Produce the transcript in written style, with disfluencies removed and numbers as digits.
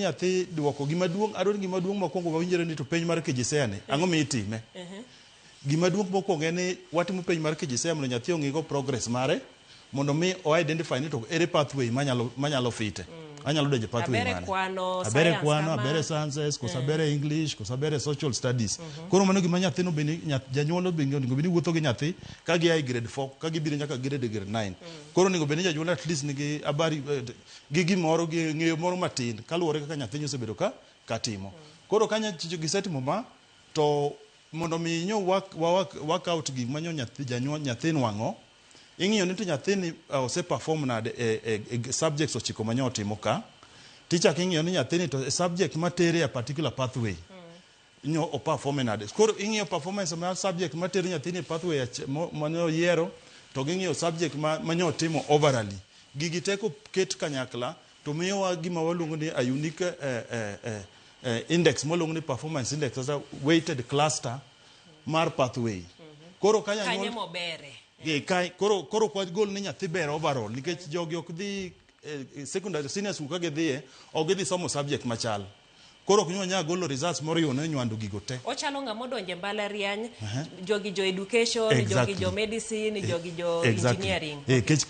Nyathi duoko gima duong' adwaro ni gima duong' mokwongo wawinjre ni to penj mar KJSEA ni ang'o mi itime? Gima duong' mokwongo en ni watimo penj mar KJSEA mondo nyathi ong'igo progress mare mondo mi o identify ni to ere pathway manyalo manyalo fite. Anyalo donjo e pathway Abere mane. kwano, Abere science kwano, kama. abere sciences, koso abere English, koso abere social studies. Koro mano gima nyathino bende janyuol bende onego bed ni wuotho gi nyathi ka gia e grade 4 ka gibiro nyaka grade 9. Koro onego bed ni janyuol at least nigi habari gi gimoro gi ng'eyo moro matin kaluwore kaka nyathini osebedo ka katimo. Koro ka gisetimo ma to mondo mi nyo work, work, work out gik ma nyo nyathi janyuol nyathi nwang'o ing'iyo ni to nyathini ose perform nade e, e, e subjects ochiko ma nyo otimo ka tichak ing'iyo ni nyathini to e subject matere a particular pathway nyo o perform nade. Koro ing'iyo performance mar subject matero nyathini e pathway mane oyiero to ging'iyo subject ma, ma nyo otimo overally. Gigi te koket kanyakla to miyowa gima waluongo ni a unique index mwaluongo ni performance index kata weighted cluster mar pathway. Koro ka Kanye janyuol mobere. Koro ok wagol ni nyathi ber overall nikech jogi ok dhi secondary senior school ka gidhiye ok gidhi somo subject machal. Koro ok nyal golo results moriwo ne nywando gigo te. Ochalo ng'ama odonjo e mbalariany, jogi jo education, jogi jo medicine, jogi jo engineering. Kech